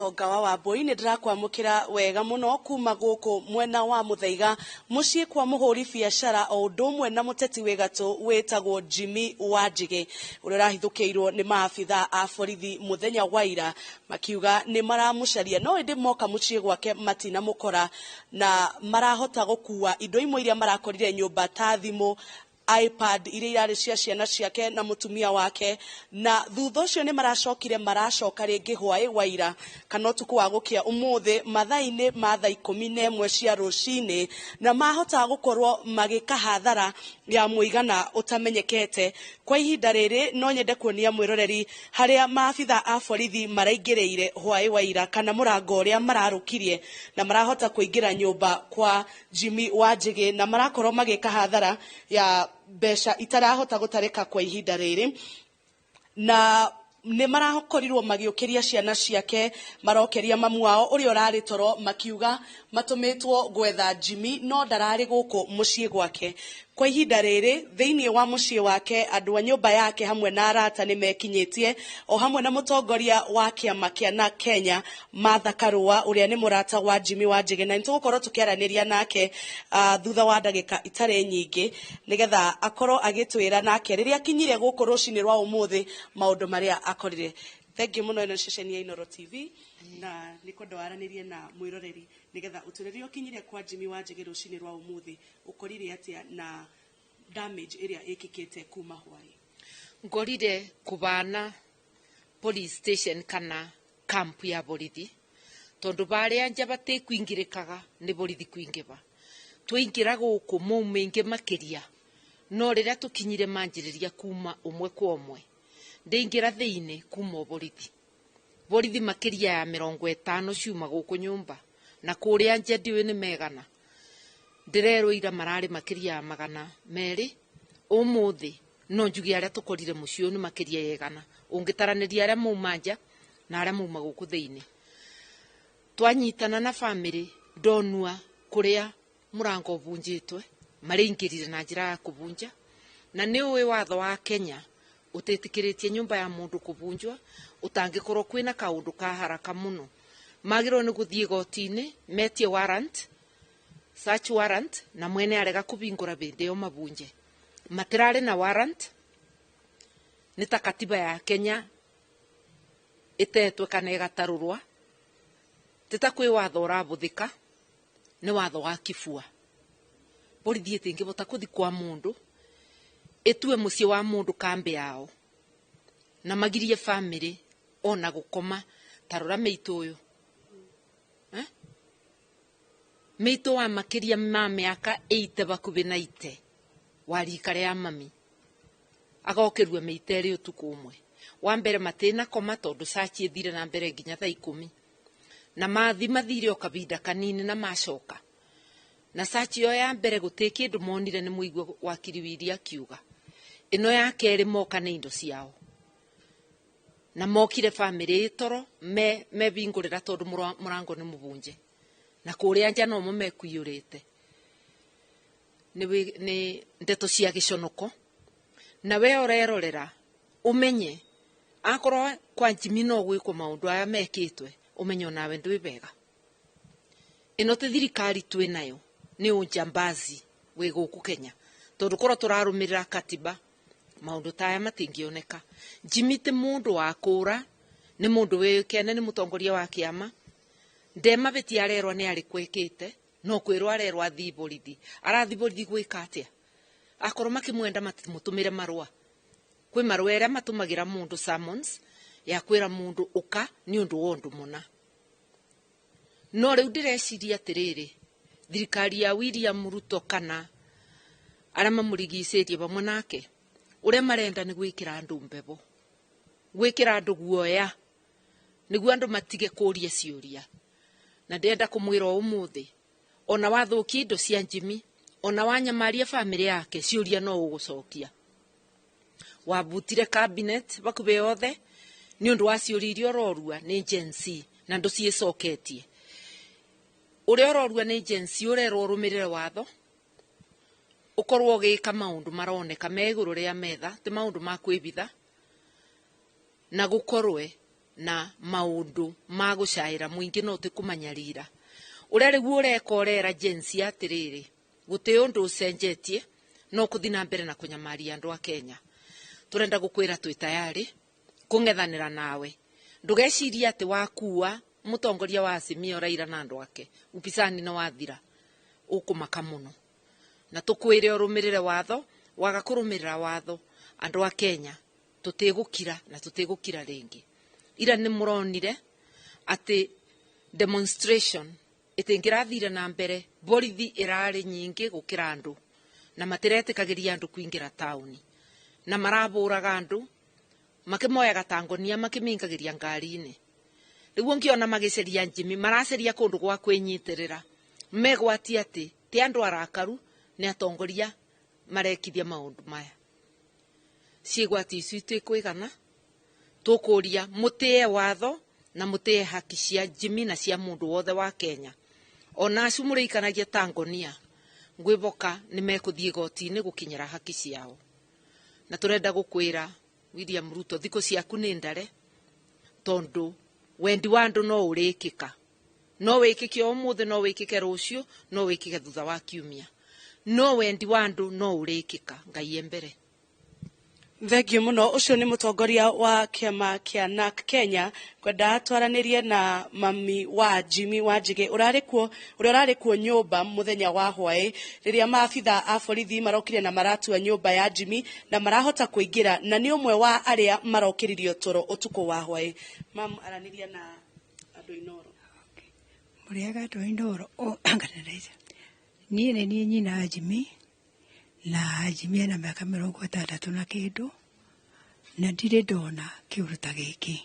Ũtonga wa Wambui nĩ ndĩrakwamũkĩra wega mũno kuma gũkũ mwena wa Mũthaiga mũciĩ kwa mũhũri biacara o ũndũ ũmwe na mũteti wĩ gatũ wĩtagwo Jimmy Wanjigi, ũrĩa ũrahithũkĩirwo nĩ maabitha a borithi mũthenya wa ira makiuga nĩ maramũcaria, no ĩndĩ moka mũciĩ gwake matinamũkora na marahota gũkua indo imwe iria marakorire nyũmba ta thimũ, iPad iria irarĩ cia ciana ciake na mũtumia wake. Na thutha ũcio nĩ maracokire maracoka rĩngĩ hwaĩ wa ira kana ũtukũ wa gũkĩa ũmũthĩ mathaa-inĩ ma thaa 11 cia rũcinĩ, na mahota gũkorwo magĩka hathara ya mũigana ũtamenyekete. Kwa ihinda rĩrĩ no nyende kuonia mwĩroreri harĩa maabitha a borithi maraingĩrĩire hwaĩ wa ira kana mũrango ũrĩa mararũkirie na marahota kũingĩra nyũmba kwa Jimmy Wanjigi, na marakorwo magĩka hathara ya mbeca itarahota gũtarĩka kwa ihinda rĩrĩ. Na nĩ marakorirwo magĩũkĩria ciana ciake, marokeria mamu wao ũrĩa ũrarĩ toro, makiuga matũmĩtwo gwetha Jimmy no ndararĩ gũkũ mũciĩ gwake. Kwa ihinda rĩrĩ thĩinĩ wa mũciĩ wake andũ a nyũmba yake hamwe na arata nĩ mekinyĩtie, o hamwe na mũtongoria wa kĩama kĩa na Kenya Martha Karua, ũrĩa nĩ mũrata wa Jimmy Wanjigi, na nĩtũgũkorwo tũkĩaranĩria nake thutha wa ndagĩka itarĩ nyingĩ nĩgetha akorwo agĩtwĩra nake rĩrĩa akinyire gũkũ rũcinĩ rwa ũmũthĩ maũndũ marĩa akorire. Thengiũ mũno. Ĩno ceceni ya Inooro TV na nĩ kwenda waranĩrie na mwĩroreri nĩgetha ũtwĩre rĩrĩa ũkinyire kwa Jimmy Wanjigi rũcinĩ rwa ũmũthĩ ũkorire atĩa na damage ĩrĩa ĩkĩkĩte kuma hwaĩ. Ngorire kubana police station kana camp ya borithi, tondu baria nja batikwingirikaga ni borithi kwingiba. Twaingira guku mau maingi makiria, no riria tukinyire manjiriria kuma umwe kwa umwe. Ndingira thiini kuma borithi, borithi makiria ya 50 ciuma guku nyumba na kuria nja ndiũĩ nĩ megana. Ndĩrerwo ira mararĩ makĩria ya 200. Ũmũthĩ no njuge arĩa tũkorire mũciĩ ũyũ nĩ makĩria ya 100, ũngĩtaranĩria arĩa mauma nja na arĩa mauma gũkũ thĩinĩ. Twanyitana na bamĩrĩ, ndonua kũrĩa mũrango ũbunjĩtwe, marĩingĩrire na njĩra ya kũbunja, na nĩ ũĩ watho wa Kenya ũtĩtĩkĩrĩtie nyũmba ya mũndũ kũbunjwa ũtangĩkorwo kwĩna kaũndũ ka haraka mũno. Magĩrĩirwo nĩ gũthiĩ igoti-inĩ metie warrant, search warrant, na mwene arega kũbingũra bĩndĩ ĩyo mabunje. Matirarĩ na warrant, nĩ ta katiba ya Kenya ĩtetwe kana ĩgatarũrwa, ti ta kwĩ watho ũrabũthĩka, nĩ watho wa kibua. Borithi ĩtingĩbota kũthi kwa mũndũ ĩtue mũciĩ wa mũndũ kambi yao na magirie bamĩrĩ ona gũkoma. Ta rora mĩitũ ũyũ, eh? Mĩitũ wa makĩria ma mĩaka 80 bakubĩ na ite wa rika rĩa mami agokĩrua mĩita ĩrĩ ũtukũ ũmwe. Wa mbere matinakoma tondũ search ĩthire na mbere nginya thaa 10, na mathi mathire o kabinda kanini na macoka na search ĩyo ya mbere gũtĩ kĩndũ monire. Nĩ mũigua wakiri Wili akiuga ĩno ya kerĩ moka nĩ indo ciao, na mokire bamĩrĩ ĩtoro me mebingũrĩra tondũ mũrango nĩ mũbunje na kũrĩa nja nomo mekuiyũrĩte. Nĩ ndeto cia gĩconoko, na we ũrerorera ũmenye akorwo kwa Jimmy no gwĩkwo maũndũ aya mekĩtwe, ũmenye onawe ndwĩ wega. Ĩno ti thirikari twĩ nayo, nĩ ũnjambazi wĩ gũkũ Kenya, tondũ korwo tũrarũmĩrĩra katiba maũndũ ta aya matingĩoneka. Jimmy ti mũndũ wa kũra, nĩ mũndũ wĩkene, nĩ mũtongoria wa kĩama. Ndemabĩtia arerwo nĩ arĩkũ ekĩte, no kwĩrwo arerwo athiĩ borithi. Arathiĩ borithi gwĩka atĩa? Akorwo makĩmwenda matimũtũmĩre marũa. Kwĩ marũa ĩrĩa matũmagĩra mũndũ summons ya kwĩra mũndũ ũka nĩ ũndũ wa ũndũ mũna. No rĩu ndĩreciria atĩrĩrĩ, thirikari ya William Ruto kana arĩa mamũrigicĩirie vamwe nake, ũrĩa marenda nĩ gwĩkĩra andũ mbebo, gwĩkĩra andũ guoya nĩguo andũ matige kũria ciũria. Na ndĩrenda kũmwĩra o ũmũthĩ, ona wathũkia indo cia Jimmy, ona wanyamaria bamĩrĩ yake, ciũria no ũgũcokia. Wabutire cabinet bakubĩ yothe nĩ ũndũ wa ciũria iria ũrorua nĩ Gen Z na ndũciĩcoketie. Ũrĩa ũrorua nĩ Gen Z ũrerwo ũrũmĩrĩre watho, ũkorwo ũgĩka maũndũ maroneka me igũrũ rĩa metha, ti maũndũ ma kwĩbitha, na gũkorwe Na maundu ma gucaira muingi no ti kumanyarira uria riu ureka urera jensi atiriri guti undu ucenjetie no kuthi na mbere na kunyamaria andu a Kenya. Turenda gukwira twi tayari kung'ethanira nawe, ndugecirie ati wakua mutongoria wa Azimio Raila na andu ake upisani no wathira ukumaka muno, na tukwire urumirire watho waga kurumirira watho andu a Kenya tutigukira na tutigukira ringi. Ira ni muronire ati demonstration itingirathire na mbere, borithi irari nyingi gukira andu na matiretikagiria andu kuingira tauni na maraburaga andu makimoyaga tangonia makimingagiria ngari-ini. Riu ngiona magiceria Jimmy maraceria kundu gwa kwinyitirira megwati ati ti andu arakaru ni atongoria marekithia maundu maya. Ciigwati icio itikwigana, tukuria mutie watho na mutie haki cia Jimmy na cia mundu wothe wa Kenya. Ona acio muriikanagia tangonia ngwiboka ni mekuthie igoti-ini gukinyira haki ciao. Na turenda gukwira William Ruto thiko ciaku ni ndare, tondu wendi wa andu no urikika, no wikike umuthi, no wikike rucio, no wikike thutha wa kiumia, no wendi wa andu no urikika. Ngai e mbere. Thengio muno. Ucio ni mutongoria wa kiama kia NARC Kenya kwenda twaranirie na mami wa Jimmy Wanjigi urari kuo, uria urari kuo nyumba muthenya wa hwaĩ riria maabitha a borithi marokire na maratua nyumba ya Jimmy na marahota kuingira, na ni umwe wa aria marokiririo toro utuku wa hwaĩ. Mam, araniria na andu Inoro. Muriaga andu Inoro o anganiriza. Nie ni nie nyina Jimmy, na Jimmy ena miaka 60 na kindu, na ndirĩ ndona kĩũndũ ta gĩkĩ.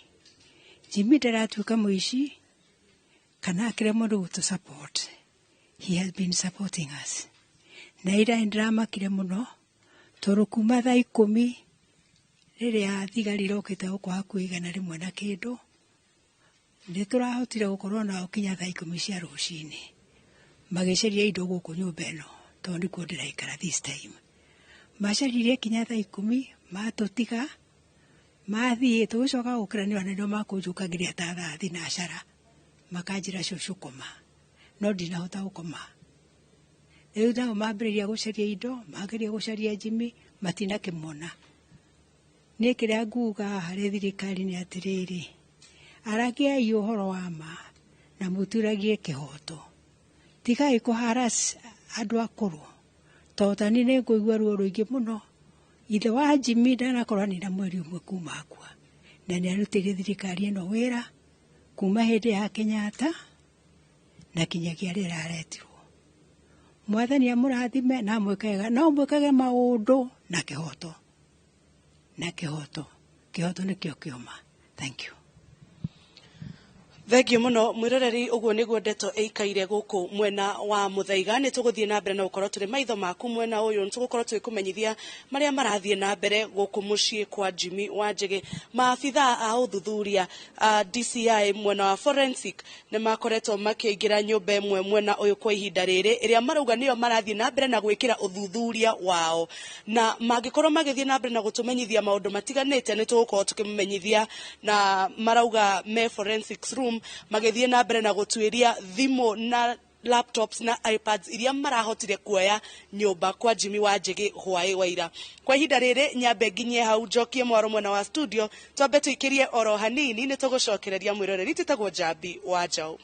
Jimmy ndaratuĩka mũici kana akĩremwo nĩ gũtũ support. He has been supporting us. Na ira nĩndĩramakire mũno tondũ kuma thaa 10 rĩrĩa thigari irokĩte gũkũ hakuhĩ 100 na kĩndũ, nĩtũrahotire gũkorwo nao kinya thaa 10 cia rũcinĩ magĩcaria indo gũkũ nyũmba ĩno, tondũ nĩkuo ndĩraikara this time. Macaririe kinya thaa 10 matũtiga mathiĩ, tũgĩcoka gũkĩra nĩ nĩo makũnjũkagĩria ta thaa thinacara makanjĩra cũcũ koma, no ndinahota gũkoma. Rĩu nao mambĩrĩria gũcaria indo, mageria gũcaria Jimmy matinakĩmona. Niĩ kĩrĩa nguga harĩ thirikari nĩ atĩrĩrĩ, aragiai ũhoro wa ma na mũturagie kĩhoto, tigai kũharas andũ akũrũ, tondũ ta niĩ nĩngũigua ruo rũingĩ mũno. Ithe wa Jimmy ndanakorwo anina mweri ũmwe kuma akua, na nĩarutĩire thirikari ĩno wĩra kuma hĩndĩ ya Kenyatta na kinyagia rĩrĩa aretirwo. Mwathani amũrathime na amwĩkage, no mwĩkage maũndũ na kĩhoto, na kĩhoto, kĩhoto nĩkĩo kĩoma. Thank you. Thengio muno mwiroreri, uguo niguo ndeto ikaire guku mwena wa Muthaiga. Ni tuguthie na mbere na gukorwo turi maitho maku mwena uyu, ni tugukorwo twikumenyithia maria marathie na mbere guku mucii kwa Jimmy Wanjigi. Maabitha a uthuthuria a DCI mwena wa forensic ni makoretwo makiingira nyumba imwe mwena uyu kwa ihinda riri, iria marauga niyo marathie na mbere na gwikira uthuthuria wao, na mangikorwo magithie na mbere na gutumenyithia maundu matiganite ni tugukorwo tukimumenyithia. Na marauga me forensics room magithie na mbere na gutuiria thimu na laptops na iPads iria marahotire kuoya nyumba kwa Jimmy Wanjigi hwaĩ wa ira. Kwa ihinda riri nyambe nginyie hau njokie mwaro mwena wa studio, twambe tuikirie oro hanini ni tugucokereria mwiroreri. Twĩtagwo Njambi wa Njaũ.